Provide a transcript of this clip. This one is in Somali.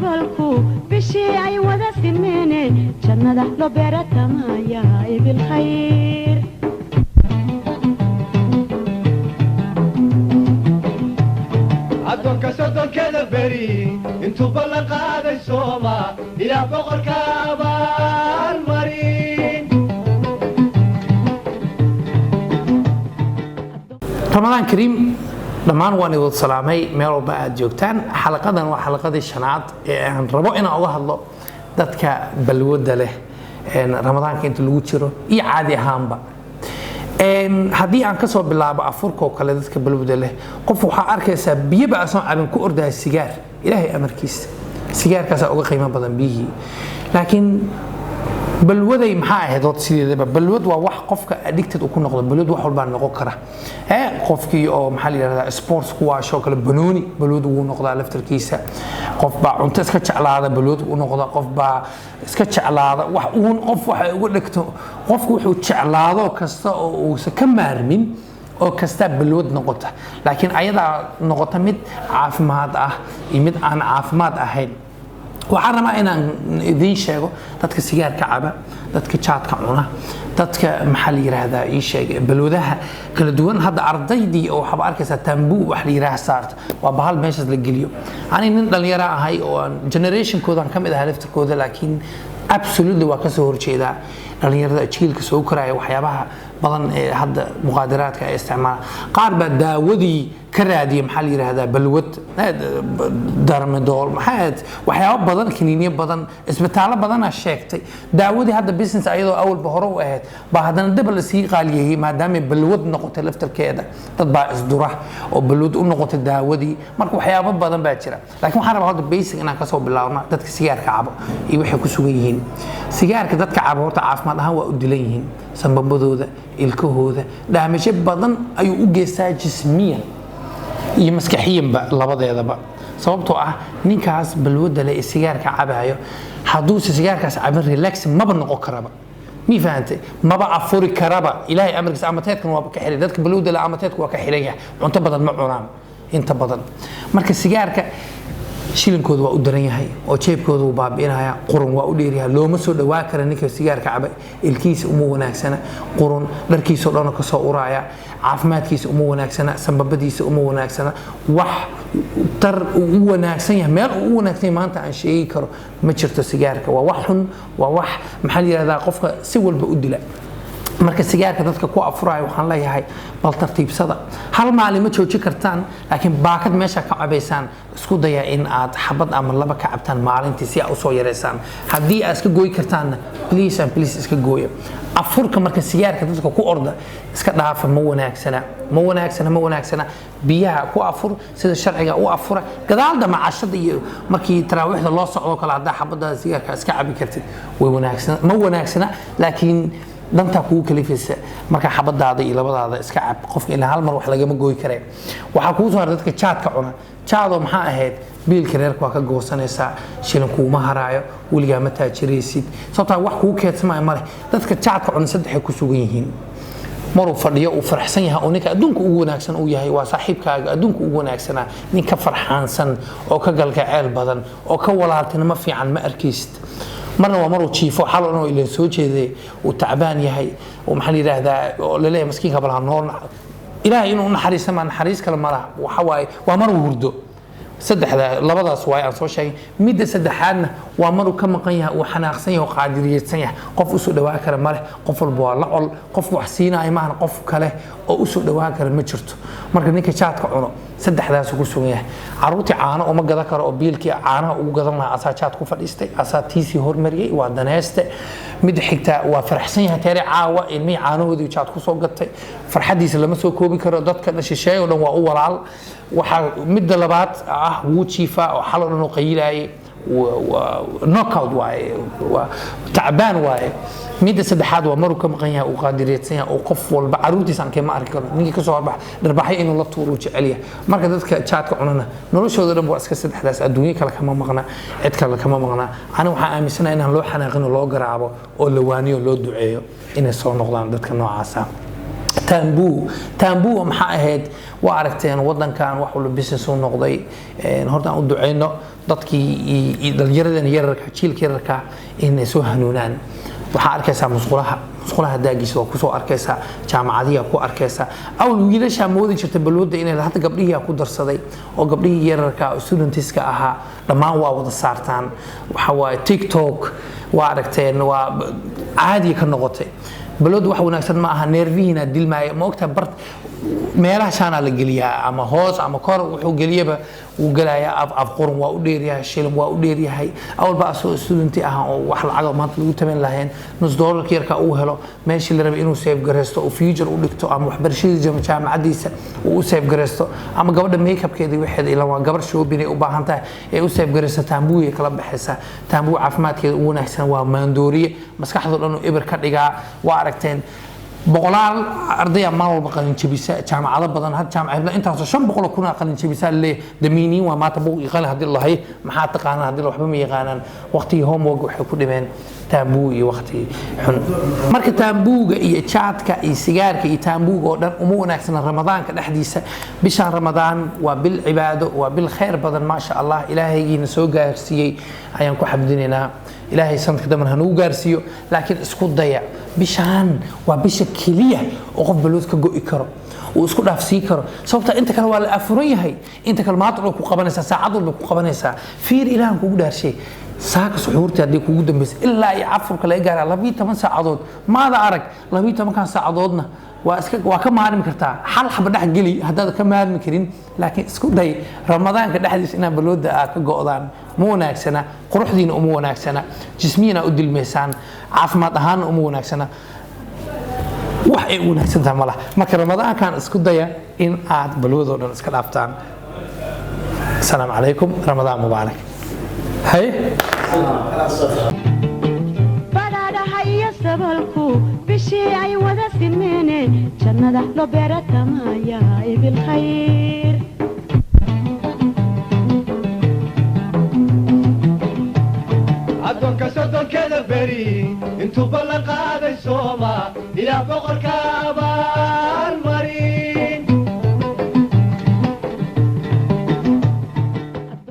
Rasuulku bishii ay wada simeene, jannada loo beeratamayay bilkhayr. Addoonka soddonkeda beri intuu ballan qaaday sooma, Ilaah boqorka abaalmarin. Ramadaan kariim dhammaan, waan idin salaamay meel walba aad joogtaan. Xalaqadan waa xalaqadii shanaad ee aan rabo inaan uga hadlo dadka balwadda leh ramadaanka inta lagu jiro iyo caadi ahaanba. Haddii aan kasoo bilaabo afurka oo kale, dadka balwadda leh, qof waxaa arkaysaa biyoba asoon cabin ku ordaya sigaar. Ilaahay amarkiisa, sigaarkaasaa uga qiimo badan biyihii. Laakiin balwaday maxaa ahayd horta sideedaba? Balwad waa wax qofka addicted uu ku noqdo. Balwad wax walbaa noqon kara. Qofkii oo, maxaa la yidhahdaa, sports ku waasho kale, banooni balwad wuu noqdaa laftarkiisa. Qof baa cunto iska jeclaada, balwad u noqda. Qof baa iska jeclaada wax uun, qof waxa uga dhigto. Qofku wuxuu jeclaado kasta oo uusan ka maarmin oo kasta balwad noqota, laakiin ayadaa noqota mid caafimaad ah iyo mid aan caafimaad ahayn. Waxaan rabaa inaan idiin sheego dadka sigaarka caba, dadka jaadka cuna, dadka, maxaa la yiraahdaa, ii sheeg, balwadaha kala duwan. Hadda ardaydii oo waxaaba arkaysaa tambuu wax la yiraah saarta, waa bahal meeshaas la geliyo. Ani nin dhalinyaro ahay oo aan generationkoodan ka mid ahay laftirkooda, laakiin absolutely waa kasoo horjeedaa dhalinyarada jiilka soo koraya waxyaabaha badan ee hadda muqaadaraadka ay isticmaalaan. Qaar baa daawadii ka raadiya, maxaa la yiraahdaa, balwad, tramadol, maxaa ahayd, waxyaabo badan, kiniinyo badan, isbitaallo badana sheegtay daawadii. Hadda business ayadoo awalba hore u ahayd baa haddana daba lasii qaaliyeeyey maadaamay balwad noqotay laftarkeeda. Dad baa isdura oo balwad u noqotay daawadii. Marka waxyaabo badan baa jira, laakiin waxaan rabaa horta basic inaan kasoo bilaabno dadka sigaarka cabo iyo waxay ku sugan yihiin. Sigaarka dadka cabo horta caafimaad ahaan waa u dilan yihiin. Sambabadooda, ilkahooda, damage badan ayuu u geystaa, jismiyan iyo maskaxiyanba labadeedaba. Sababtoo ah ninkaas balwadda leh ee sigaarka cabayo, hadduuse sigaarkaas cabin, relax maba noqon karaba. Mi fahantay? Maba afuri karaba. Ilaahay amarkiisa, amateedkan waaba ka xiray. Dadka balwadda leh amateedku waa ka xiran yahay, cunto badan ma cunaan inta badan. Marka sigaarka shilinkooda waa u daran yahay oo jeebkooda wuu baabi'inaya. Qurun waa u dheeryahay, looma soo dhawaa kara. Ninka sigaarka caba ilkiisa uma wanaagsana, qurun dharkiisao dhan kasoo uraya, caafimaadkiisa uma wanaagsana, sambabadiisa uma wanaagsana. Wax tar uu u wanaagsan yahay, meel uu u wanaagsan yahay maanta aan sheegi karo ma jirto. Sigaarka waa wax xun, waa wax, maxaa la yihahdaa, qofka si walba u dila. Marka sigaarka dadka ku afuraya waxaan leeyahay, bal tartiibsada. Hal maalin ma joojin kartaan, laakiin baakad meesha ka cabaysaan isku daya in aad xabad ama laba ka cabtaan maalintii si aad usoo yareysaan. Haddii aad iska gooyi kartaanna, please and please, iska gooya afurka. Marka sigaarka dadka ku orda iska dhaafa, ma wanaagsana, ma wanaagsana, ma wanaagsana. Biyaha ku afur, sida sharciga u afura. Gadaal dama cashada iyo markii taraawiixda loo socdo kale, haddaa xabadda sigaarka iska cabi kartid, way wanaagsana. Ma wanaagsana, laakiin dantaa kugu kalifaysa. Marka xabadaada iyo labadaada iska cab. Qofka ilaa hal mar wax lagama gooyi karee. Waxaa kugu soo haray dadka jaadka cuna. Jaadoo maxaa ahayd, biilka reerka waa ka goosanaysaa, shilin kuuma haraayo, weligaa ma taajiraysid, sababtaa wax kugu keedsamaya male. Dadka jaadka cuna saddexay ku sugan yihiin: maruu fadhiyo uu faraxsan yahay oo ninka adduunka ugu wanaagsan uu yahay, waa saaxiibkaaga adduunka ugu wanaagsanaa, nin ka farxaansan oo ka galgaceel badan oo ka walaaltinimo fiican ma arkaysid. Marna waa maruu jiifo, xal oo ilan soo jeeday, uu tacbaan yahay oo, maxaa la yidhaahdaa, oo laleeyahay maskiinka bal ha noo Ilaahay inuu u naxariista, ma naxariis kale ma laha. Waxa waaye waa maruu hurdo. Saddexda labadaas waaye aan soo sheegay. Midda saddexaadna waa maruu ka maqan yahay, uu xanaaqsan yahay oo qaadiriyeysan yahay. Qof usoo dhawaan kara male, qof walba waa la col, qof wax siinaayo maahan, qof kale oo usoo dhawaan kara ma jirto. Marka ninka jaadka cuno saddexdaasuu ku sugan yahay: caruurtii caano uma gadan karo oo biilkii caanaha ugu gadan lahaa asaa jaad ku fadhiistay, asaa tiisii hormariyey, waa daneeste. Midda xigta, waa faraxsan yahay teere caawa, ilmihii caanahoodii jaad kusoo gatay, farxadiisa lama soo koobi karo, dadka dhan shisheeye oo dhan waa u walaal. Waxaa midda labaad ah, wuu jiifaa oo xal oo dhan oo qayilaayay, knockout waaye, waa tacbaan waaye. Midda saddexaad waa maruu ka maqan yahay, uu qaadireedsan yahay oo qof walba caruurtiisa aan ma arki karo, ninkii kasoo horbax dharbaxyo inuu la tuuro uu jecel yahay. Marka dadka jaadka cunana noloshooda dhan waa iska saddexdaas, adduunyo kale kama maqna, cid kale kama maqna. Ani waxaan aaminsanahay inaan loo xanaaqin oo loo garaabo oo la waaniyo, loo duceeyo inay soo noqdaan dadka noocaasa. Taambu, taambu maxaa ahayd? Waa aragteen wadankan wax walba business uu noqday. Horta aan u duceyno dadkii iyo dhallinyaradan yararka, jiilka yararka, inay soo hanuunaan. Waxaa arkaysaa musqulaha, musqulaha daagiisa waa kusoo arkaysaa, jaamacadiyaa ku arkaysaa. Awl wiilashaa moodi jirta balwadda inay, hadda gabdhihiyaa ku darsaday, oo gabdhihii yararka studentiska ahaa dhammaan waa wada saartaan. Waxa waaye TikTok, waa aragteen, waa caadi ka noqotay. Balwaddu wax wanaagsan ma aha, neerfihiina dilmaaya. Ma ogtahay bar meelaha shaanaa la geliyaa, ama hoos ama kor, wuxuu geliyaba wuu gelayaa. Af af qurun waa u dheeryahay, shilin waa u dheeryahay. Awalba asoo studenti ah oo wax lacag maanta lagu taban lahayn, nus doolarka yarka uu helo, meeshii la rabay inuu save garaysto oo future u dhigto, ama waxbarashadiisa jaamacadiisa uu u save garaysto, ama gabadha makeupkeeda waxeeda, ilan waa gabar shopping ay u baahan tahay, ee u save garaysto, taambuugay kala baxaysaa. Taambuu caafimaadkeeda u wanaagsan waa maandooriye, maskaxdo dhan uu eber ka dhigaa. Waa aragteen boqolaal ardaya maalin walba qalin jabisa jaamacado badan. Had jaamacad hebla intaasoo 500,000 qalin jabisa leeyahay. Damiiniin waa maanta buug iyo qalin haddii lahay, maxaa taqaanaan? Haddii waxba ma yaqaanaan. Waqtigii homework waxay ku dhimeen taambuu iyo waqti xun. Marka taambuuga iyo jaadka iyo sigaarka iyo taambuuga oo dhan uma wanaagsana Ramadaanka dhexdiisa. Bishaan Ramadaan waa bil cibaado, waa bil khayr badan, maasha Allah. Ilaahaygiina soo gaarsiiyey ayaan ku xamdinaynaa. Ilaahay sanadka damban hanugu gaarsiiyo. Laakiin isku daya, bishaan waa bisha keliya oo qof balwad ka go'i karo, uu isku dhaafsii karo, sababta inta kale waa la afuran yahay. Inta kale maanta dhan ku qabanaysaa, saacad walba ku qabanaysaa. Fiir, Ilaahan kugu dhaarshay, saaka suxuurtii haddii kugu dambaysa ilaa iyo cafurka laga gaaraa 12 saacadood, maada arag 12-kan saacadoodna waa iska waa ka maarmi kartaa. Hal xaba dhex geli haddaad ka maarmi karin, laakiin isku day Ramadaanka dhexdiisa inaad balwada aad ka go'daan. Ma wanaagsana, quruxdiina uma wanaagsana, jismihiina u dilmaysaan, caafimaad ahaanna uma wanaagsana, wax ay u wanaagsan tahay malaha. Marka Ramadaankan isku daya in aad balwadoo dhan iska dhaaftaan. Asalaamu calaykum, Ramadaan mubaarak. Haye. Badhaadhaha iyo sabolku bishii ay wada simeene, jannada loo beeratamaya bilkhayr. Addoonka soddonkeda beri intuu ballan qaaday sooma, Ilaah boqorka.